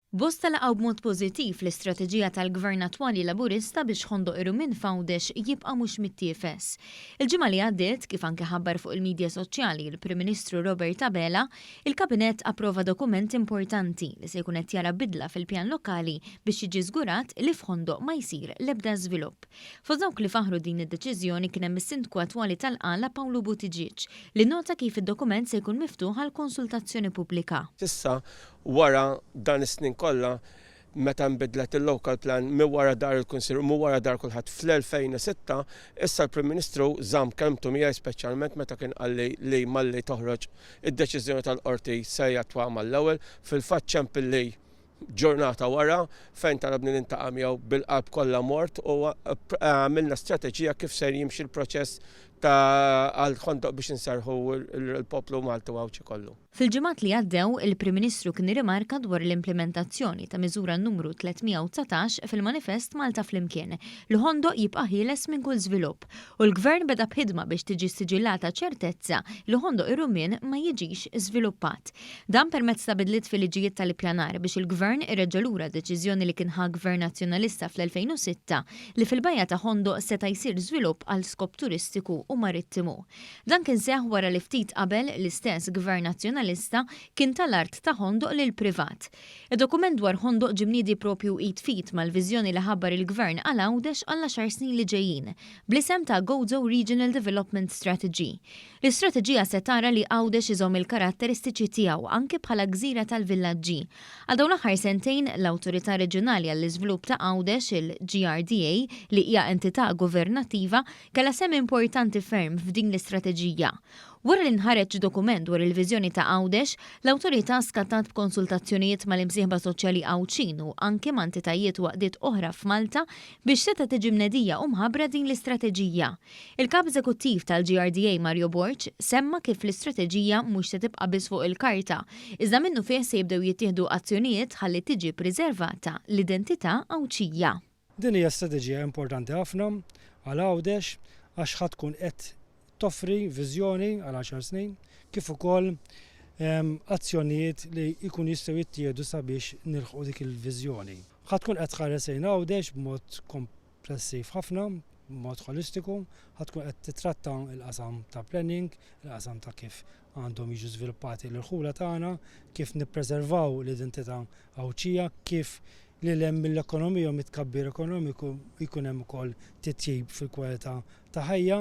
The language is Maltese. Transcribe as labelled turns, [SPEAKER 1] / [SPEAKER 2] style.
[SPEAKER 1] Bosta laqgħu b'mod pożittiv l-istrateġija tal-Gvern attwali Laburista biex Ħondoq ir-Rummien f'Għawdex jibqa' mhux mittiefes. Il-ġimgħa li għaddiet, kif anke ħabbar fuq il-midja soċjali l-Prim Ministru Robert Abela, il-Kabinett approva dokument importanti li se jkun qed jara bidla fil-pjan lokali biex jiġi żgurat li f'Ħondoq ma jsir l-ebda żvilupp. Fost dawk li faħħru din id-deċiżjoni kien hemm is-Sindku attwali tal-Qala Pawlu Buttigieg li nnota kif id-dokument se jkun miftuħ għal konsultazzjoni pubblika.
[SPEAKER 2] S'issa Wara dan is-snin kollha, meta nbidlet il-local plan minn wara dar il-Kunsill u minn wara dar kulħadd fl-2006, issa l-Prim Ministru żamm kelmtu miegħi speċjalment meta kien qalli li malli toħroġ id-deċiżjoni tal-Qorti se jattwa mal-ewwel. Fil-fatt ċempilli ġurnata wara fejn talabni niltaqa' miegħu bil-qalb kollha mort u għamilna strateġija kif ser jimxi l-proċess ta' għal Ħondoq biex inserrħu l-poplu Malti u Għawdxi kollu.
[SPEAKER 1] Fil-ġimgħat li għaddew, il-Prim Ministru kien irrimarka dwar l-implimentazzjoni ta' miżura numru 319 fil-manifest Malta Flimkien, li Ħondoq jibqa' ħieles minn kull żvilupp, u l-Gvern beda b'ħidma biex tiġi ssiġillata ċertezza li Ħondoq ir-Rummien ma jiġix żviluppat. Dan permezz ta' bidliet fil-liġijiet tal-ippjanar biex il-Gvern ireġġa' lura deċiżjoni li kien ħa Gvern Nazzjonalista fl-2006 li fil-bajja ta' Ħondoq seta' jsir żvilupp għal skop turistiku u marittimu. Dan kien seħħ wara li ftit qabel l-istess Gvern Nazzjonalista kien ta l-art ta' Ħondoq lill-privat. Id-dokument dwar Ħondoq ġie mniedi proprju id f'id mal-viżjoni li ħabbar il-Gvern għal Għawdex għall-għaxar snin li ġejjin, bl-isem ta' Gozo Regional Development Strategy. L-istrateġija se tara li Għawdex iżomm il-karatteristiċi tiegħu anki bħala gżira tal-villaġġi. Għal dawn l-aħħar sentejn, l-Awtorità Reġjonali għall-Iżvilupp ta' Għawdex, il-GRDA, li hija entità governattiva, kellha sehem importanti ferm f'din l-istrateġija. Wara li nħareġ dokument dwar il-viżjoni ta' Għawdex, l-Awtorità skattat b'konsultazzjonijiet mal-imsieħba soċjali Għawdxin u anki ma' entitajiet u għaqdiet oħra f'Malta biex setgħet tiġi mnedija u mħabbra din l-istrateġija. Il-Kap Eżekuttiv tal-GRDA Mario Borg semma kif l-istrateġija mhux se tibqa' biss fuq il-karta, iżda minnufih se jibdew jittieħdu azzjonijiet ħalli tiġi priservata l-identità Għawdxija.
[SPEAKER 3] Din hija strateġija importanti ħafna għal Għawdex għax ħa tkun qed toffri viżjoni għal għaxar snin kif ukoll azzjonijiet li jkunu jistgħu jittieħdu sabiex nilħqu dik il-viżjoni. Ħa tkun qed tħares lejn Għawdex b'mod komplessiv ħafna, b'mod ħolistiku, ħa tkun qed titratta l-qasam ta' planning, il-qasam ta' kif għandhom jiġu żviluppati l-irħula tagħna, kif nippreservaw l-identità Għawdxija, kif lil hemm mill-ekonomija u mit-tkabbir ekonomiku jkun hemm ukoll titjib fil-kwalità ta' ħajja.